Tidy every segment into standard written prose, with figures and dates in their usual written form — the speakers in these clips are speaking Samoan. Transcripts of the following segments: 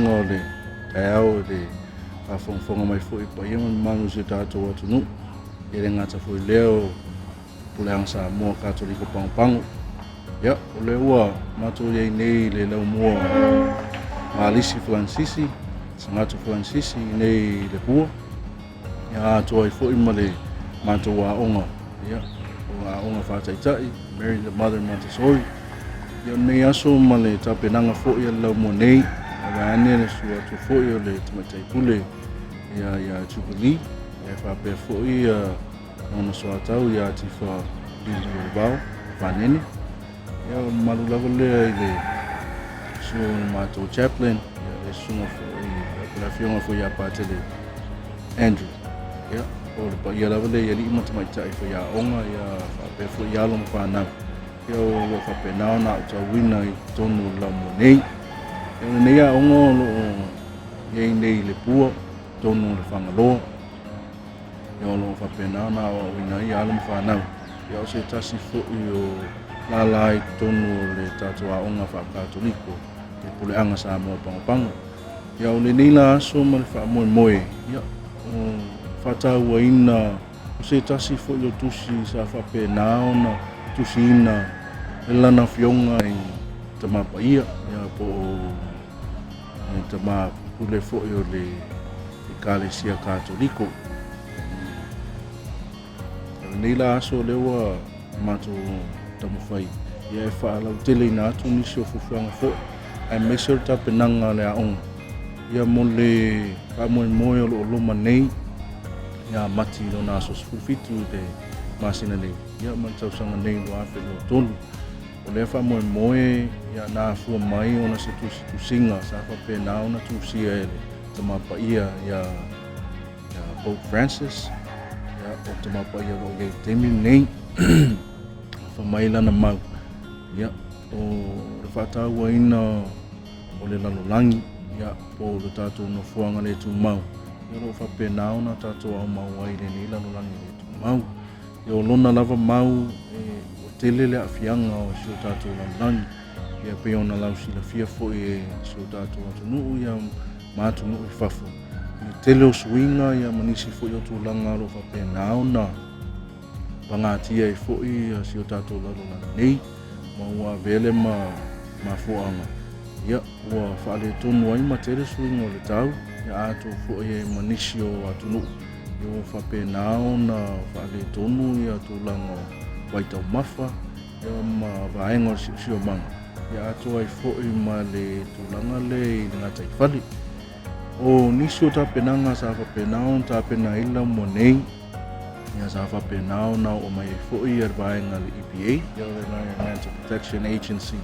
vaega o le taeao i le faafogafoga mai foi i paia ma mamalu o si o tatou atunuu. E le gata foi i lea o Puleaga Samoa Katoliko Pagopago. Ia, o lea ua matou i ai nei i le laumua Malisi Falansisi, Sagato Falansisi i nei i Lepua. Ia, atoa ai foi ma le matou aoga, ia, o aoga faataitai, Mary the Mother Montessori. Ia, o lenei aso ma le tapenaga foi a le laumua nei, vaeane le susu atu foi o le tamaitai pule ia, ia Jubilee, ia e faapea foi ia lona soatau ia Tifa Liliulevao Fanene. Ia, o le mamalu lava lea i le susu o le matou chaplain, ia, le susuga foi, le afioga foi ia Patele Andrew. Ia, o le paia lava lea i alii ma tamaitai faiaoga, ia, faapea foi i alo ma fanau. Ia, o lo o faapena ona aotauina i totonu o le laumua nei. Ia, o lenei aoga o lo o i ai nei i Lepua, totonu o le Fagaloa. Ia, o lo o faapena ona aoaoina ai alo ma fanau. Ia, o se tasi foi o lala i totonu o le tatou aoga faakatoliko i Puleaga Samoa Pagopago. Ia, o lenei la aso ma le faamoemoe, ia, o faatauaina o se tasi foi o tusi sa faapena ona tusiina e lana afioga i Tama Paia, ia, po o le tama pule foi o le Ekalesia Katoliko. O lenei la aso lea ua matou taumafai ia e faalauteleina atu nisi o fuafuaga foi aemaise o le tapenaga a le aoga ia mo le faamoemoe o lo o loma nei ia Mati i lona aso 17 i le masina nei ia ma le tausaga nei 2023. O lea faamoemoe ia na afua mai ona se tusitusiga sa faapena ona tusia e le Tama Paia ia Pope Francis, ia, o Tama Paia o lo o i ai i le taimi lenei, fai mai lana mau, ia, o le faatauaina o le lalolagi, ia, po o le tatou nofoaga le tumau, ia, o lo o faapena ona tatou aumau ai i lenei lalolagi le tumau. Ia, o lona lava mau, e, ua tele le aafiaga o si o tatou lalolagi, ia, pei ona lausilafia foi e si o tatou atunuu, ia, ma atunuu i fafo. I le tele o suiga ia ma nisi foi o tulaga o lo o faapena ona pagatia ai foi si o tatou lalolagi nei, ma ua avea lea ma mafuaaga ia ua faaletonu ai ma tele suiga o le tau, ia atoa foi ai ma nisi o atunuu ia ua faapena ona faaletonu ia tulaga o vaitaumafa ia ma vaega o le siosiomaga, ia atoa ai foi ma le tulaga lea i le gataifale. O nisi o tapenaga sa faapena ona tapena ai le laumua nei, ia sa faapena ona oo mai ai foi le vaega a le EPA, ia le Environmental Protection Agency,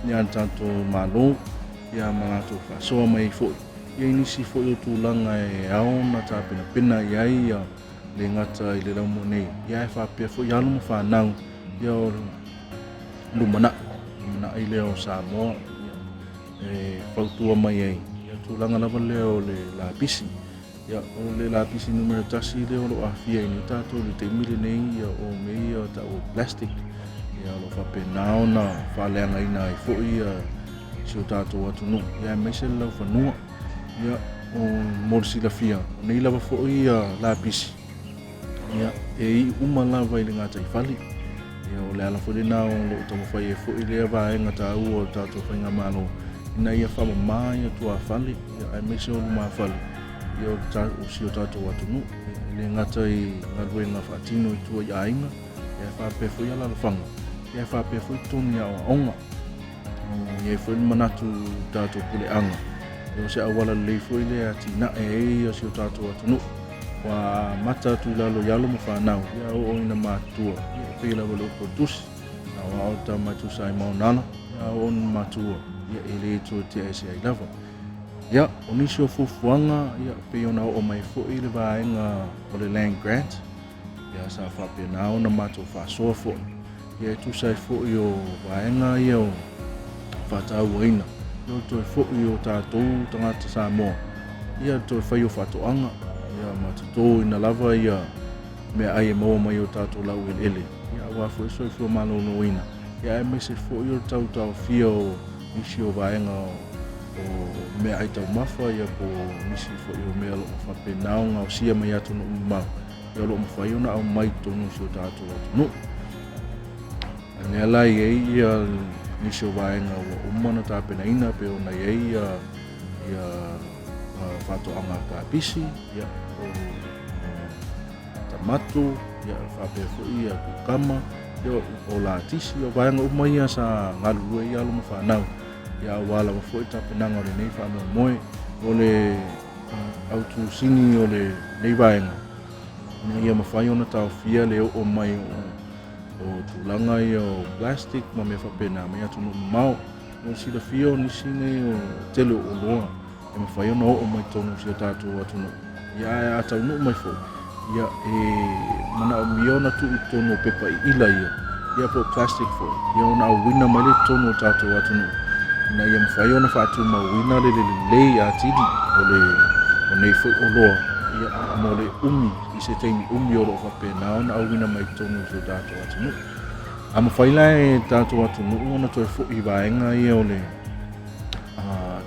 ia le tatou Malo, ia ma latou faasoa mai ai foi. Ia i nisi foi o tulaga e ao ona tapenapena i ai ia le gata i le laumua nei, ia ae faapea foi alo ma fanau, ia o lumanai, lumanai lea o Samoa, ia, e fautua mai ai ia tulaga lava lea o le lapisi. Ia, o le lapisi numera 1 lea o lo o aafia ai nei tatou i le taimi lenei, ia, o mea ia tau o plastic. Ia, o lo o faapena ona faaleagaina ai foi ia si o tatou atunuu, ia aemaise le laufanua. Ia, o mo le silafia, o nei lava foi ia lapisi, Ia, e iu uma lava i le gataifale. Ia, o le ala foi lena o lo o taumafai ai foi lea vaega taua o le tatou faigamalo ina ia faamama ia tuafale, ia, aemaise o lumafale, ia, o, ta, o si o tatou atunuu. Ia, e le gata i galuega faatino i tua i aiga, ia, e faapea foi alalafaga, ia, e faapea foi totonu i aoaoga. I ai foi le manatu i tatou puleaga, o se auala lelei foi lea e atinae ai si o tatou atunuu. Ua amata atu i lalo i alo ma fanau, ia oo ina matutua, ia e pei lava le upu a le tusi, a o ao le tama e tusa ai ma ona ala, ia oo ina matua, ia e le toe tea ese ai lava. Ia, o nisi o fuafuaga, ia pei ona oo mai foi le vaega o le land grant, Ia sa faapena ona matou faasoa foi, ia e tusa ai foi o vaega ia o faatauaina, ia o le toe foi o tatou tagata Samoa, ia le toe fai o faatoaga, ia ma totoina lava ia meaai e maua mai i o tatou laueleele, ia aua foi le soifua maloloina, ia aemaise foi o le tau taofia o nisi o vaega o. o meaai taumafa ia po o nisi foi o mea o lo o faapena ona gaosia mai atunuu mamao, ia o lo o mafai ona aumai i totonu o si o tatou atunuu. A lea la e i ai ia nisi o vaega ua uma ona tapenaina pei ona i ai ia ia faatoaga kapisi, ia o tamato, ia faapea foi ia kukama, ia o latisi, o vaega uma ia sa galulue ai alo ma fanau, ia aua lava foi tapenaga o lenei faamoemoe. O le autusini o lenei vaega, ina ia mafai ona taofia le oo mai o tulaga ia o plastic ma mea faapena mai atunuu mamao. Mo le silafia o nisi nei o tele o oloa e mafai ona oo mai totonu o si o tatou atunuu, ia ae a taunuu mai foi, ia e manaomia ona tuu i totonu o pepa iila ia, ia po o plastic foi, ia ona auina mai lea i totonu o le tatou atunuu, ina ia mafai ona faatumauina le lelei atili o le o nei foi oloa, ia mo le umi i se taimi umi o lo o faapena ona auina mai i totonu o si o tatou atunuu. A mafai la e tatou atunuu ona toe foi i vaega ia o le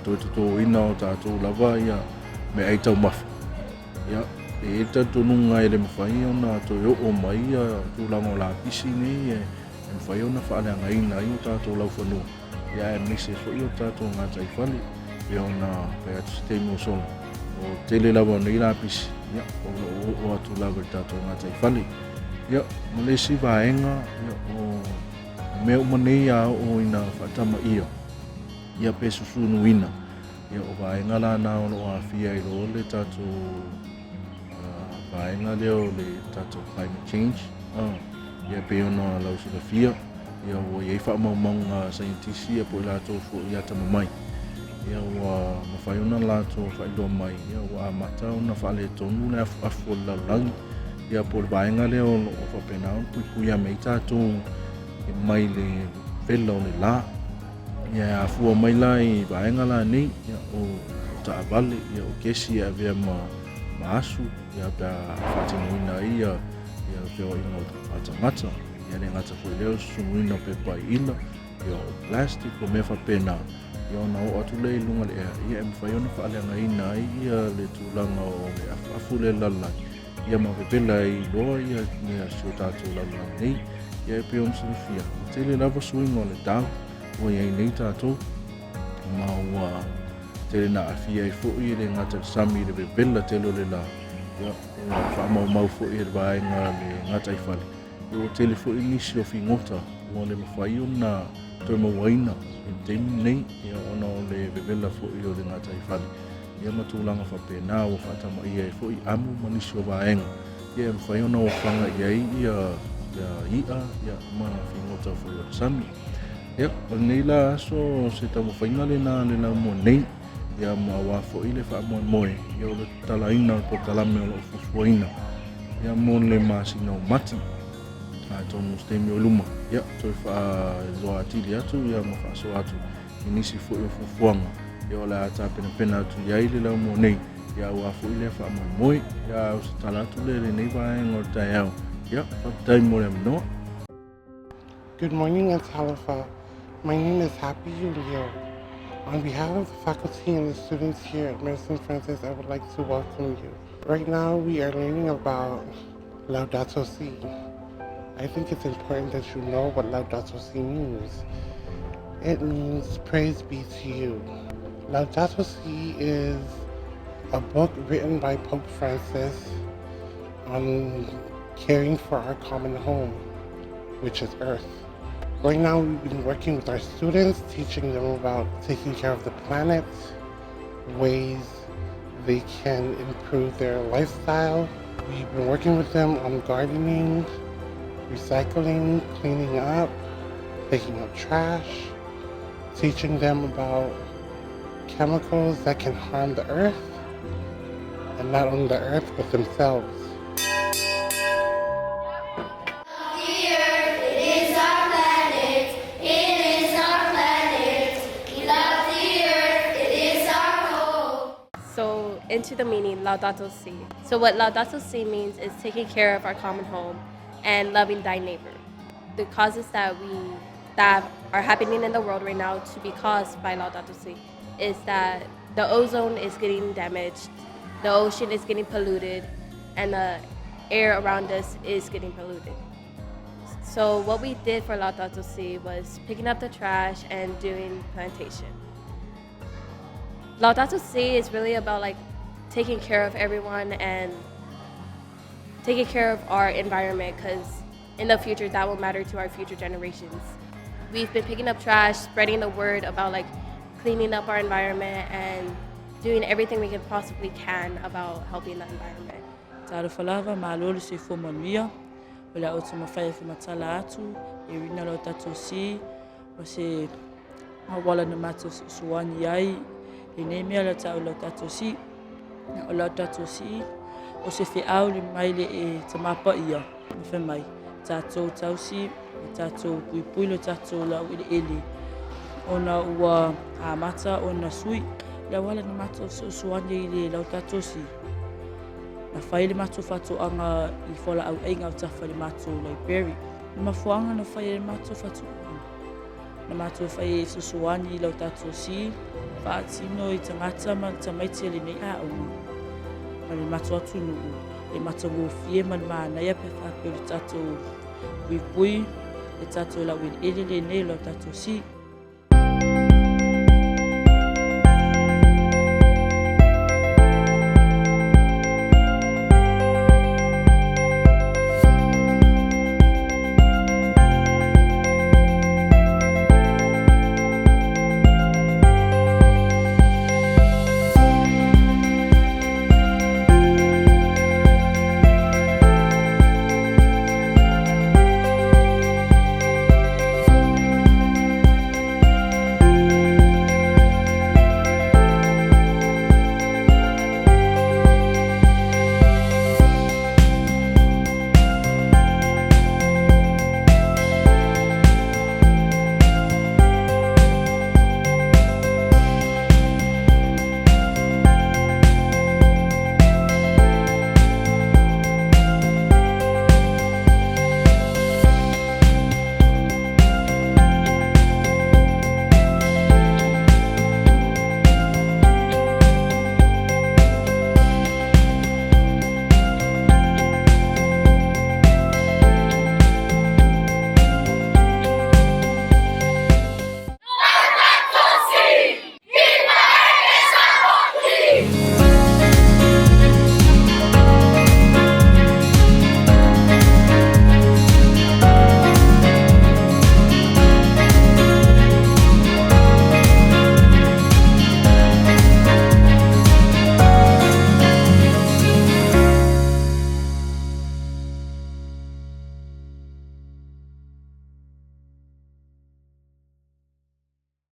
toe totoina o tatou lava ia meaai taumafa, ia, e i ai le talitonuga e le mafai ona toe oo mai ia tulaga o lapisi nei e mafai ona faaleagaina ai o tatou laufanua, ia aemaise foi o tatou gataifale, pei ona fai atu se taimi ua sola, o le tele lava o nei lapisi, ia, o lo o oo atu lava i le tatou gataifale. Ia, ma le isi vaega, ia, o mea uma nei a oo ina faatamaia, ia pe susunuina, ia o vaega la na o lo o aafia ai loa le tatou vaega lea o le tatou climate change. Ia pei ona lausilafia, ia ua i ai faamaumauga a saienitisi ia po o i latou foi atamamai, ia ua mafai ona latou faailoa mai, ia ua amata ona faaletonu le afuafu o le lalolagi, ia po o le vaega lea o lo o faapena ona puipuia mai ai tatou mai le vela o le la. Ia e afua mai la i vaega la nei, ia o taavale, ia o kesi e avea ma ma asu, ia pe a faatinoina ai ia ia feoaiga a tagata. Ia le gata foi lea o le susunuina o pepa iila, ia o plastic, o mea faapena, ia ona oo atu lea i luga o le ea, ia e mafai ona faaleagaina ai ia le tulaga o le afuafu lea i le lalolagi, ia ma vevela ai loa ia ia si o tatou lalolagi nei. Ia e pei ona silafia, ua tele lava suiga o le tau ua i ai nei tatou, ma ua tele na aafia ai foi e le gata i le sami i le vevela tele o le la, ia, ua faamaumau foi e le vaega le gataifale, ia ua tele foi nisi o figota ua le mafai ona toe mauaina i le taimi lenei, ia, ona o le vevela foi o le gataifale, ia ma tulaga faapena ua faatamaia ai foi amu ma nisi o vaega, ia e mafai ona ofaga i ai ia, ia i'a ia, ma figota foi o le sami. Ia, o lenei la aso o se taumafaiga lena a le laumua nei, ia ma aua foi le faamoemoe, ia o le tatalaina o le polokalame o lo o fuafuaina, ia mo le masina o Mati. Atonu o se taimi o i luma, ia, toe faailoa atili atu, ia ma faasoa atu i nisi foi o fuafuaga, ia o le a tapenapena atu i ai le laumua nei, ia aua foi lea faamoemoe. Ia, o se tala atu lea i lenei vaega o le taeao. Ia, faafetai mo le avanoa. Good morning, Talofa. My name is Happy Julio. On behalf of the faculty and the students here at Mary Francis, I would like to welcome you. Right now, we are learning about Laudato Si. I think it's important that you know what Laudato Si means. It means praise be to you. Laudato Si is a book written by Pope Francis on caring for our common home, which is Earth. Right now, we've been working with our students, teaching them about taking care of the planet, ways they can improve their lifestyle. We've been working with them on gardening, recycling, cleaning up, taking out trash, teaching them about chemicals that can harm the earth, and not only the earth, but themselves. The earth, it is our planet, it is our planet. We love the earth, it is our home. So, into the meaning, Laudato Si. So, what Laudato Si means is taking care of our common home and loving thy neighbor. The causes that we that are happening in the world right now to be caused by Laudato Si. is that the ozone is getting damaged, the ocean is getting polluted, and the air around us is getting polluted. So what we did for Laudato Si was picking up the trash and doing plantation. Laudato Si is really about like taking care of everyone and taking care of our environment because in the future that will matter to our future generations. We've been picking up trash, spreading the word about like cleaning up our environment and doing everything we can possibly can about helping the environment. Talofa lava, malo le soifua manuia, o le a ou taumafai e faamatala atu e uiga Laudato Si ma se auala na matou fesoasoani ai lenei mea o le a taua Laudato Si. O Laudato Si, o se feau le mai le e Tama Paia, ma fai mai, tatou tausi ma tatou puipui lo tatou laueleele, ona ua amata ona sui le auala na matou fesoasoani ai i le Laudato Si. Na fai le matou faatoaga i fualaauaiga autafa i le matou library. O le mafuaaga na fai ai le matou faatoaga, na matou fai ai e fesoasoani i Laudato Si, faatino i tagata ma tamaiti a lenei aoga ma le matou atunuu e matagofie ma le manaia pe a faapea o le tatou puipui le tatou laueleele lenei o Laudato Si.